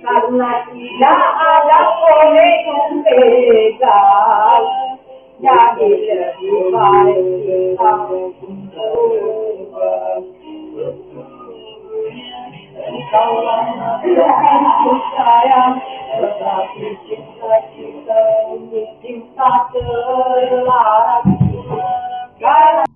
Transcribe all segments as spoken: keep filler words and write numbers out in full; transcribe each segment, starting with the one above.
Karena tidak ada oleh pegang. Jadi lebih baik kita berubah. Engkaulah yang aku sayang, tetapi cinta-cinta ini cinta terlarang. Karena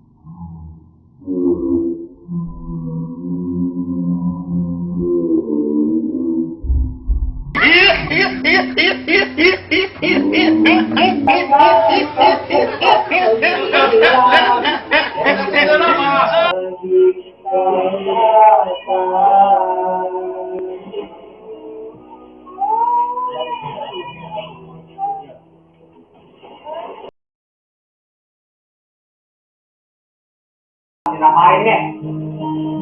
Sina maeng, eh.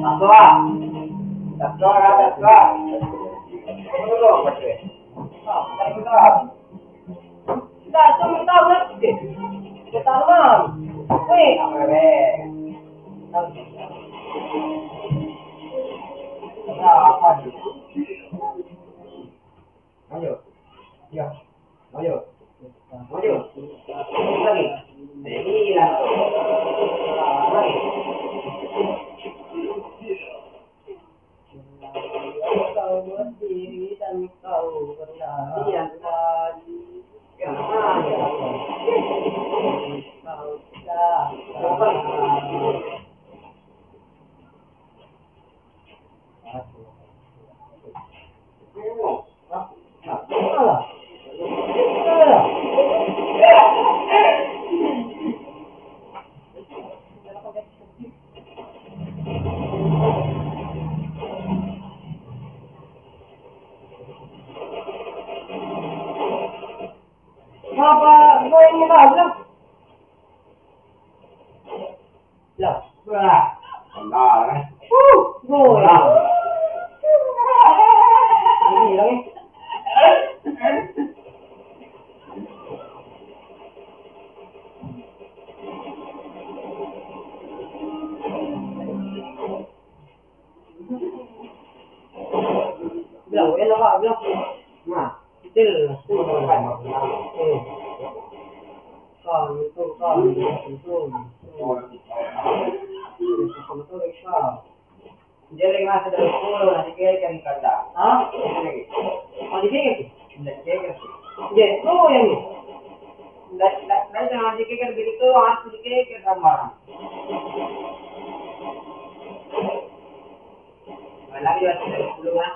Tasoa. Tasoa, tasoa. Tasoa, tasoa. Tasoa, tasoa. Weh. Ayo. Ya. Ayo. Ayo. Lagi. Lagi. Lagi. Kau berdiri dan kau berlari. Iya. Kau sudah. Apa kau ingin tahu, Bro? Lah, lah. Benar, eh. Uh, bola. Ini lagi. Bilang, enak, Pak, bilang. Nah, kecil. Hmm. Kan, itu, kan, itu. Itu, kan. Jadi, masa dari sepuluh, nanti kaya kan kata. Hah? Nanti kaya. Oh, di sini? Nanti kaya kan. Iya, oh, yang ini. Nanti, nanti, nanti kaya kan begitu, harus di kaya kan sama. Mana dia sudah sepuluh, ah?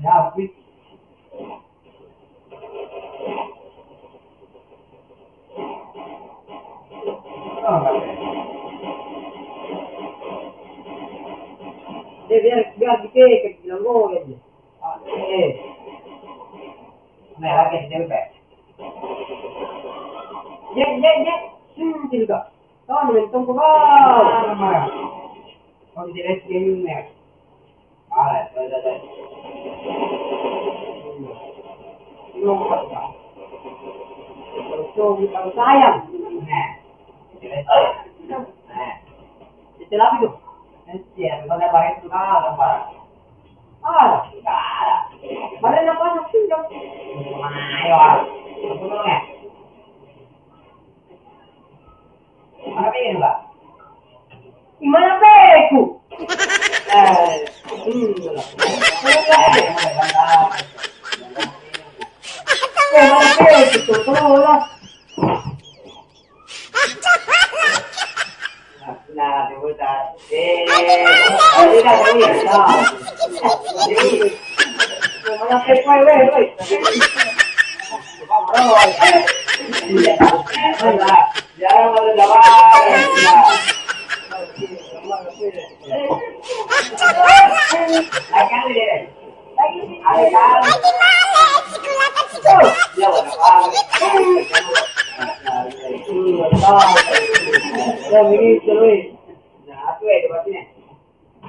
Ya, habis. Dia biar, biar dikit, bilang, "Oh, ya, ya." Eh. Nah, lagi di tempe. Ya, ya, ya. Hmm, sini, Kak. Tau mentong ko kau. Marah, marah. Kau tidak sini, ya. Ah, dai, dai, dai. Ini mau apa, Kak? Itu bukan sayang. Nah. Tidak. Nah. Itu lagi tuh. Iya, bukan apa itu, Kak, apa? Ah, ada. Mana yang mana sih, Kak? Mana, ya? Apa namanya? Mana pengen, Pak? Gimana peku? Eh, hmm. Eh, mana peku tuh? Tolong lah. Nah, dibuka. Eh, oh, tidak, tidak. Nah. Jadi, mana peku, weh, weh.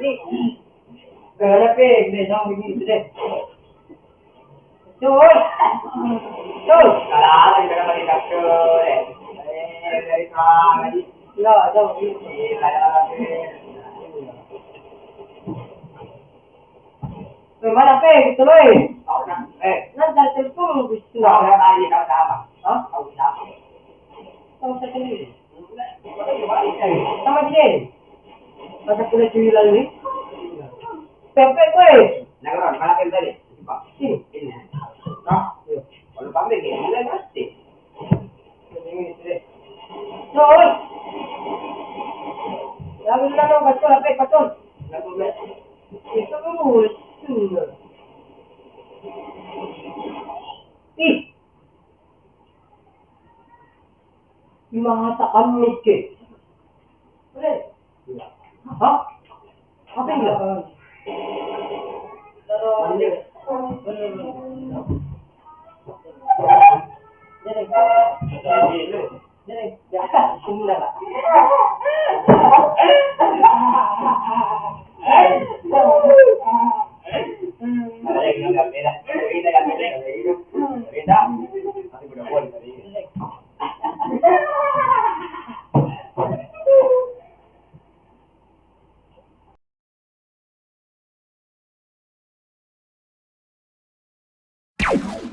ini. Kenapa? Deh, jangan begini deh. Betul. Betul. Salah lagi, kenapa tidak betul, eh? Eh, dari sana, di. Ya, jauh. Iya, ada lagi. Eh, mana pe gitu loh, eh? Tahu, nah. Eh. Nanti telepon gitu. Tahu, tahu, tahu, tahu. Hah? Tahu, tahu. Tahu saya sendiri. Sama dia. Masa kuliah cuy lalu ni. Pepe kue. Nah, kalau mana pe tadi? Sini. Ini. Nah, kalau pamit ya, mulai pasti. Terus. Lalu kita dong, betul, apa, betul? Itu dulu, itu. Ih. Mata kami ke. Hah? Apa ini?